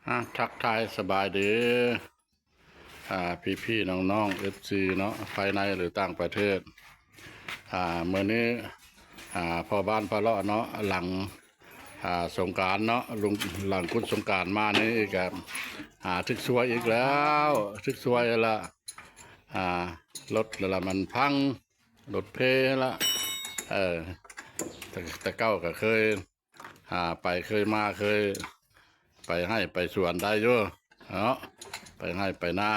ອ່າ ທັກທາຍສະບາຍດີ ອ່າ ພີ່ໆ ນ້ອງໆ ເອັຟຊີ ເນາະ ພາຍໃນ ຫຼື ຕ່າງປະເທດ. ອ່າ ມື້ນີ້ ອ່າ ພໍ່ບ້ານພະເລາະເນາະ ຫຼັງ ອ່າ ສົງການເນາະ ລຸງ ຫຼັງກຸດສົງການມານີ້ກະ ອ່າ ຖືກສວຍອີກແລ້ວ ຖືກສວຍລະ ອ່າ ລົດລະມັນພັງ ລົດເພລະ ເອີ ແຕ່ ແຕ່ເກົ່າກະເຄີຍ ອ່າ ໄປເຄີຍມາ ເຄີຍໄປໄຮ່ໄປສວນໄດ້ຢູ່ເນາະ ໄປໄຮ່ໄປນາ.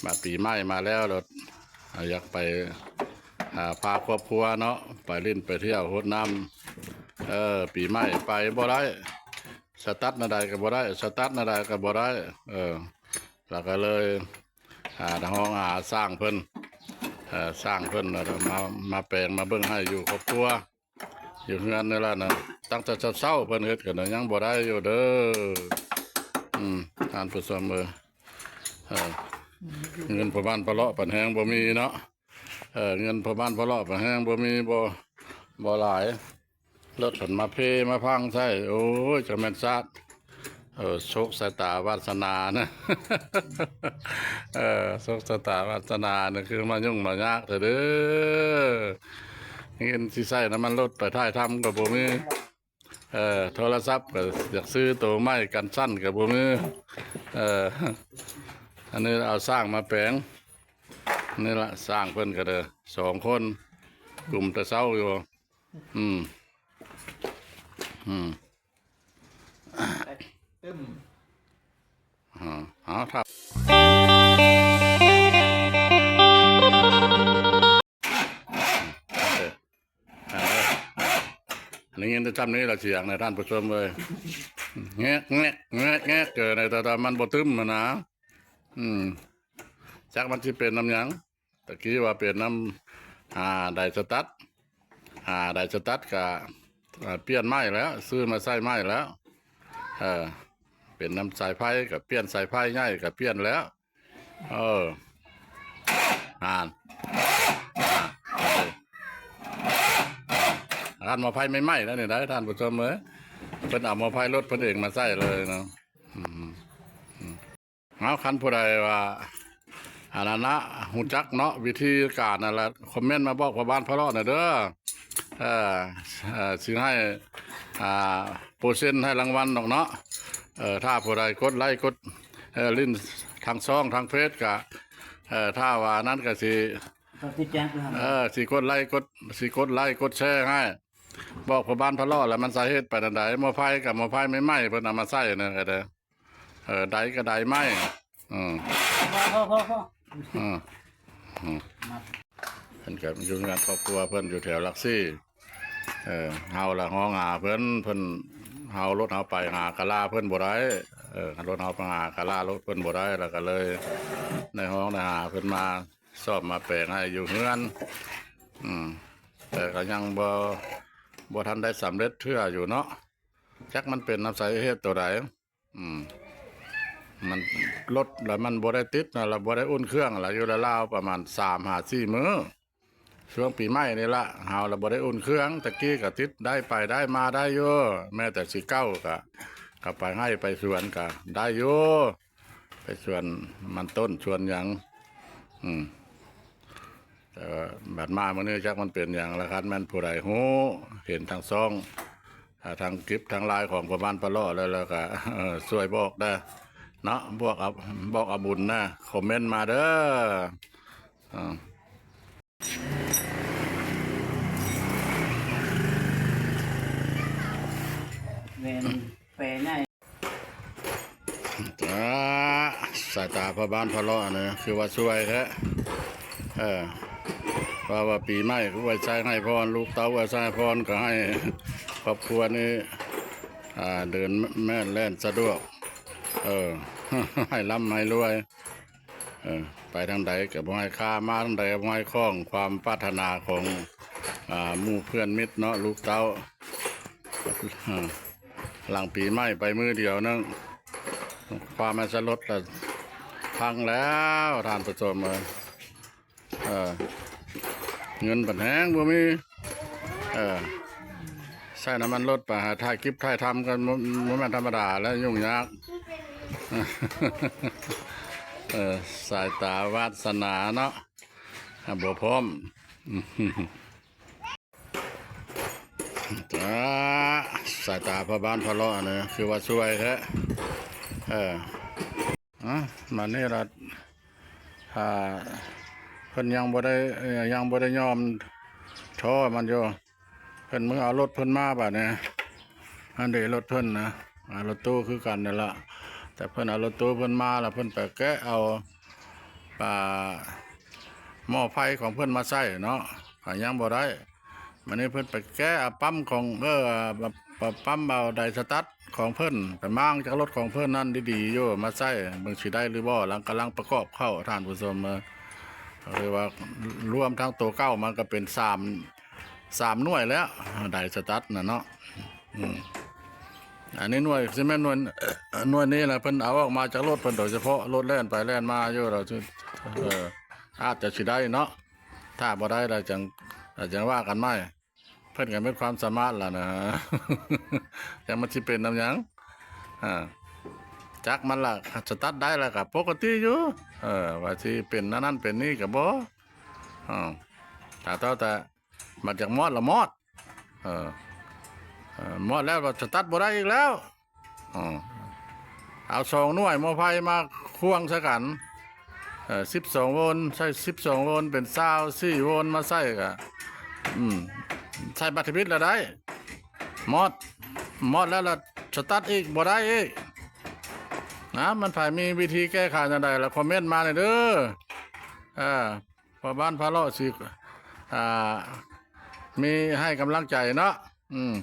ມາປີໃໝ່ມາແລ້ວ ລະ ອ່າ ຢາກໄປ ອ່າ ພາຄອບຄົວເນາະ ໄປຫຼິ້ນໄປທ່ຽວຫົດນ້ຳ ເອີ ປີໃໝ່ໄປບໍ່ໄດ້ ສະຕັດແນວໃດກະບໍ່ໄດ້ ສະຕັດແນວໃດກະບໍ່ໄດ້ ເອີ ລະກະເລີຍ ອ່າ ຮ້ອງຫາຊ່າງເພິ່ນ ເອີ ຊ່າງເພິ່ນ ລະມາ ມາແປງ ມາເບິ່ງໄຮ່ຢູ່ຄອບຄົວ ຢູ່ເຮືອນນີ້ລະນະ ຕັ້ງແຕ່ເຊົ້າໆ ເພິ່ນເຮັດກະນະ ຍັງບໍ່ໄດ້ຢູ່ເດີ ອືມ ທ່ານຜູ້ຊົມເອີຍ ເອີ ເງິນພໍ່ບ້ານພະເລາະປານແຮງບໍ່ມີເນາະ ເອີ ເງິນພໍ່ບ້ານພະເລາະປານແຮງບໍ່ມີ ບໍ່ ບໍ່ຫຼາຍ ລົດເພິ່ນມາເພມາພັງໃສ່ ໂອ້ຍ ຈັກແມ່ນຊາດ ເອີ ໂຊກຊະຕາວາສະໜານະ ເອີ ໂຊກຊະຕາວາສະໜານະ ຄືມາຫຍຸ້ງມາຍາກແທ້ເດີ ເງິນຊິໃຊ້ນ້ຳມັນລົດໄປຖ່າຍທຳກະບໍ່ມີ ເອີ ໂທລະສັບກະຢາກຊື້ໂຕໃໝ່ກັນສັ່ນກະບໍ່ມີ ເອີ ອັນນີ້ເອົາຊ່າງມາແປງ ນີ້ລະຊ່າງເພິ່ນກະເດີ ສອງຄົນ ກຸມແຕ່ເຊົ້າຢູ່ ອືມ ອືມ ຕຶ້ມ ເອົາ ຖ້າ ໄດ້ຍິນແຕ່ຊ່ຳນີ້ລະສຽງນະ ທ່ານຜູ້ຊົມເອີຍ ແງກແງກແງກແງກ ເອີ ແຕ່ ແຕ່ມັນບໍ່ຕຶ້ມຫັ້ນນະ ອືມ ຈັກມັນຊິເປັນນຳຫຍັງ. ຕະກີ້ວ່າເປັນນຳ ອ່າ ໄດສະຕັດ ອ່າ ໄດສະຕັດກະ ອ່າ ປ່ຽນໃໝ່ແລ້ວ ຊື້ມາໃສ່ໃໝ່ແລ້ວ ເອີ ເປັນນຳສາຍໄຟກະປ່ຽນ ສາຍໄຟໃຫຍ່ກະປ່ຽນແລ້ວ ເອີ ຫັ້ນ ອ່າ ຄັນໝໍ້ໄຟໃໝ່ໆ ແລ້ວນີ້ໄດ໋ ທ່ານຜູ້ຊົມເອີຍ ເພິ່ນເອົາໝໍ້ໄຟລົດເພິ່ນເອງມາໃສ່ເລີຍເນາະ ອືມ ເອົາ ຄັນຜູ້ໃດວ່າ ອັນນັ້ນນະ ຮູ້ຈັກເນາະ ວິທີການນັ້ນລະ ຄອມເມັນມາບອກພໍ່ບ້ານພະເລາະແດ່ເດີ ເອີ ເອີ ຊິໃຫ້ ອ່າ ເປີເຊັນໃຫ້ລາງວັນດອກເນາະ ເອີ ຖ້າຜູ້ໃດກົດໄລ້ກົດ ເອີ ຫຼິ້ນທາງຊ່ອງທາງເຟສກະ ເອີ ຖ້າວ່ານັ້ນກະຊິ ກົດຕິດແຈ້ງເພິ່ນ ເອີ ຊິກົດໄລ້ກົດ ຊິກົດໄລ້ກົດແຊໃຫ້ ບອກພໍ່ບ້ານພະເລາະລະ ມັນສາເຫດໄປແນວໃດ ໝໍ້ໄຟກະໝໍ້ໄຟໃໝ່ໆ ເພິ່ນເອົາມາໃສ່ນັ້ນກະເດີ. ເອີ ໄດ້ກໍໄດ້ໄມ້ ອືມ ພໍ ພໍ ພໍ ພໍ ອືມ ອືມ ເພິ່ນກໍຢູ່ເຮືອນຄອບຄົວເພິ່ນຢູ່ແຖວຫຼັກສີ່ ເອີ ເຮົາລະຮ້ອງຫາເພິ່ນ ເພິ່ນ ເຮົາ ລົດເຮົາໄປຫາກະລາເພິ່ນບໍ່ໄດ້ ເອີ ລົດເຮົາໄປຫາກະລາລົດເພິ່ນບໍ່ໄດ້ ລະກໍເລີຍໄດ້ຮ້ອງໄດ້ຫາເພິ່ນມາສ້ອມມາແປງໃຫ້ຢູ່ເຮືອນ ອືມ ແຕ່ກໍຍັງບໍ່ ບໍ່ທັນໄດ້ສຳເລັດເທື່ອຢູ່ເນາະ ຈັກມັນເປັນນຳສາເຫດຕົວໃດ. ອືມ ມັນລົດລະມັນບໍ່ໄດ້ຕິດນະ ລະບໍ່ໄດ້ອຸ່ນເຄື່ອງລະ ຢູ່ລາວໆປະມານສາມຫາສີ່ມື້ ຊ່ວງປີໃໝ່ນີ້ລະ ເຮົາລະບໍ່ໄດ້ອຸ່ນເຄື່ອງ ແຕ່ກີ້ກະຕິດໄດ້ ໄປໄດ້ມາໄດ້ຢູ່ ແມ້ແຕ່ຊິເກົ້າກະ ກະໄປໄຮ່ໄປສວນກະໄດ້ຢູ່ ໄປສວນມັນຕົ້ນສວນຫຍັງ ອືມ. ແຕ່ວ່າບັດມາມື້ນີ້ຈັກມັນເປັນຫຍັງລະ ຄັນແມ່ນຜູ້ໃດຮູ້ເຫັນທາງຊ່ອງ ອ່າ ທາງກິບທາງລາຍຂອງພໍ່ບ້ານປະເລາະແລ້ວ ແລ້ວກະ ເອີ ຊ່ວຍບອກແດ່ເນາະ ບອກເອົາ ບອກເອົາບຸນນະ ຄອມເມັນມາເດີ ເອີ ແມ່ນແປໃຫຍ່. ອ່າ ສາຍຕາພໍ່ບ້ານພະເລາະນີ້ຄືວ່າຊ່ວຍແທ້ ເອີ ວ່າ ວ່າປີໃໝ່ກໍອວຍໄຊໃຫ້ພອນ ລູກເຕົ້າອວຍໄຊໃຫ້ພອນ ກໍໃຫ້ຄອບຄົວນີ້ ອ່າ ເດີນແມ່ນແລ່ນສະດວກ ເອີ ໃຫ້ລ່ຳໃຫ້ລວຍ. ເອີ ໄປທາງໃດກໍບໍ່ໃຫ້ຄາ ມາທາງໃດກໍບໍ່ໃຫ້ຂ້ອງ ຄວາມປາດຖະໜາຂອງ ອ່າ ໝູ່ເພື່ອນມິດເນາະ ລູກເຕົ້າ ເອີ ຫຼັງປີໃໝ່ໄປມື້ດຽວໜຶ່ງ ຄວາມໃຫ້ສະຫຼົດລະພັງແລ້ວ ທ່ານຜູ້ຊົມເອີຍ ເອີ ເງິນບັດແຮງບໍ່ມີ ເອີ ໃຊ້ນ້ຳມັນລົດໄປຫາຖ່າຍຄລິບຖ່າຍທຳກໍບໍ່ ບໍ່ແມ່ນທຳມະດາແລ້ວ ຫຍຸ້ງຍາກ. ເອີ ສາຍຕາວາດສະໜາເນາະ ອ່າ ບໍ່ພ້ອມ. ອາ ສາຍຕາພໍ່ບ້ານພາເລາະນີ້ຄືວ່າຊ່ວຍແທ້. ເອີ ອາ ມານີ້ລະ ຖ້າເພິ່ນຍັງບໍ່ໄດ້ ຍັງບໍ່ໄດ້ຍອມທໍ້ມັນຢູ່ ເພິ່ນມືເອົາລົດເພິ່ນມາບາດນີ້. ອັນເດ ລົດເພິ່ນນະ ອ່າ ລົດຕູ້ຄືກັນນີ້ລະ ແຕ່ເພິ່ນເອົາລົດຕູ້ເພິ່ນມາລະ ເພິ່ນໄປແກະເອົາ ອ່າ ໝໍ້ໄຟຂອງເພິ່ນມາໃຊ້ເນາະ ກໍຍັງບໍ່ໄດ້. ບາດນີ້ເພິ່ນໄປແກະເອົາປ້ຳຂອງ ເອີ ປ້ຳເອົາໄດສະຕັດຂອງເພິ່ນ ໄປມ້າງຈາກລົດຂອງເພິ່ນນັ້ນດີໆຢູ່ ມາໃຊ້ເບິ່ງຊິໄດ້ຫຼືບໍ່. ຫຼັງກຳລັງປະກອບເຂົ້າ ທ່ານຜູ້ຊົມ ເອີ ກໍຄືວ່າລວມທັງໂຕເກົ່າມັນກໍເປັນສາມ ສາມໜ່ວຍແລ້ວ ໄດສະຕັດນະເນາະ. ອືມ ອັນນີ້ໜ່ວຍ ຊິແມ່ນໜ່ວຍ ໜ່ວຍນີ້ລະ ເພິ່ນເອົາອອກມາຈາກລົດເພິ່ນໂດຍສະເພາະ ລົດແລ່ນໄປແລ່ນມາຢູ່ລະ ເອີ ອາດຈະຊິໄດ້ເນາະ. ຖ້າບໍ່ໄດ້ລະຈັ່ງ ຈັ່ງວ່າກັນໃໝ່. ເພິ່ນກໍມີຄວາມສາມາດລະນະ ຈັ່ງມັນຊິເປັນນຳຫຍັງ ອາ ຈັກມັນລະ ສະຕັດໄດ້ລະກໍປົກກະຕິຢູ່. ເອີ ວ່າຊິເປັນອັນນັ້ນເປັນນີ້ກໍບໍ່ ອາ ຖ້າເທົ່າແຕ່ ບັດຢາກມອດລະມອດ ເອີ ເອີ ມອດແລ້ວບັດສະຕັດບໍ່ໄດ້ອີກແລ້ວ. ເອີ ເອົາສອງໜ່ວຍໝໍ້ໄຟມາຄວ້າງໃສ່ກັນ ເອີ ສິບສອງໂວນ ໃຊ້ສິບສອງໂວນ ເປັນຊາວສີ່ໂວນມາໃສ່ກະ ອືມ ໃສ່ບັດທະບິດລະໄດ້ ມອດ ມອດແລ້ວລະສະຕັດອີກ ບໍ່ໄດ້ອີກນະ. ມັນໃຜມີວິທີແກ້ໄຂແນວໃດລະຄອມເມັນມາແດ່ເດີ ເອີ. ພໍ່ບ້ານພາເລາະຊິ ອ່າ ມີໃຫ້ກຳລັງໃຈເນາະ ອືມ